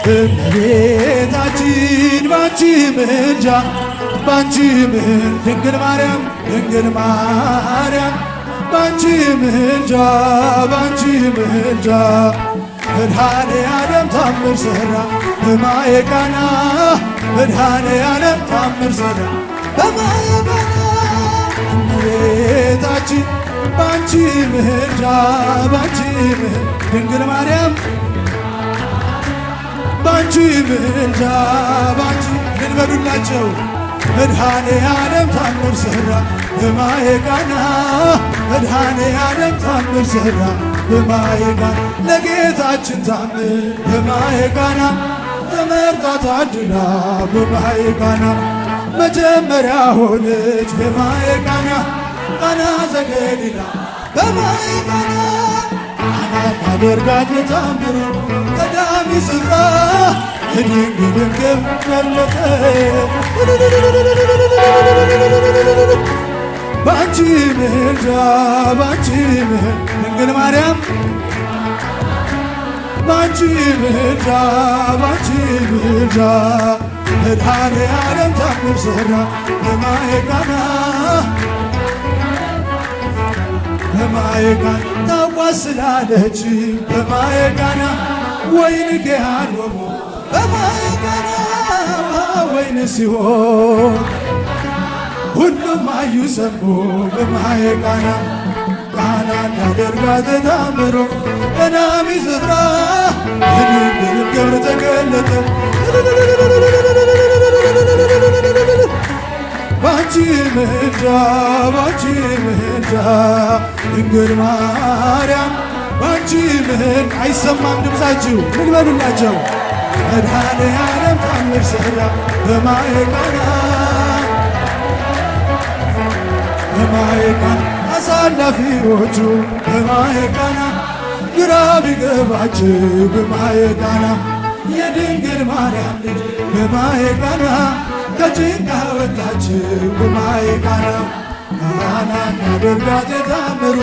እመቤታችን ባንቺ ምልጃ ባንቺ ምህር ድንግል ማርያም ድንግል ማርያም ባንቺ ምልጃ ባንቺ ምልጃ መድኃኔ ዓለም ታምር ሠራ በማየ ቃና መድኃኔ ዓለም ታምር ሠራ በማየ ቃና እመቤታችን ባንቺ ምልጃ ባንቺ ምህር ድንግል ማርያም ባንቺ ምልጃ ባንቺ ልንበሉላቸው መድኃኔ ዓለም ታምር ሠራ በማየ ቃና መድኃኔ ዓለም ታምር ሠራ በማየ ቃና ለጌታችን ታምር በማየ ቃና ተመርጣ ታድላ በማየ ቃና መጀመሪያ ሆነች በማየ ቃና ቃና ዘገሊላ በማየ ቃና ቃና ታደርጋት በታምሩ ቀዳሚ ስፍራ የድንግልን ክብር ገለጠ ባንቺ ምልጃ ባንቺ ምህር ድንግል ማርያም ባንቺ ምልጃ ባንቺ ምልጃ መድኃኔ ዓለም ታምር ሠራ በማየ ቃና በማየ ቃና ታቋስላለች በማየ ቃና ወይን ገሃኖሙ በማየ ቃና ወይን ሲሆን ሁሉም አዩ ሰሙ በማየ ቃና ቃና እንዳደርጋት ታምሮ ቀዳሚ ስፍራ የድንግል ክብር ተገለጠ ባንቺ ምልጃ ባንቺ ምልጃ ድንግል ማርያም ባንቺ ምህር አይሰማም ድምፃችሁ ምን በሉላቸው መድኃኔ ዓለም ታምር ሠራ በማየ ቃና በማየ ቃና አሳላፊዎቹ በማየ ቃና ግራ ቢገባቸው በማየ ቃና የድንግል ማርያም ልጅ በማየ ቃና ከጭንቅ አወጣችው በማየ ቃና ቃና እናደርጋት የታምሩ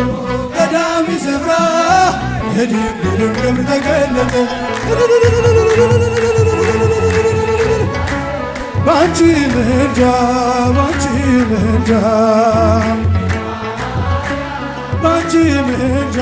ቀዳሚ ስፍራ የድንግልን ክብር ተገለጠ ባንቺ ምልጃ ባንቺ ምልጃ ባንቺ ምልጃ።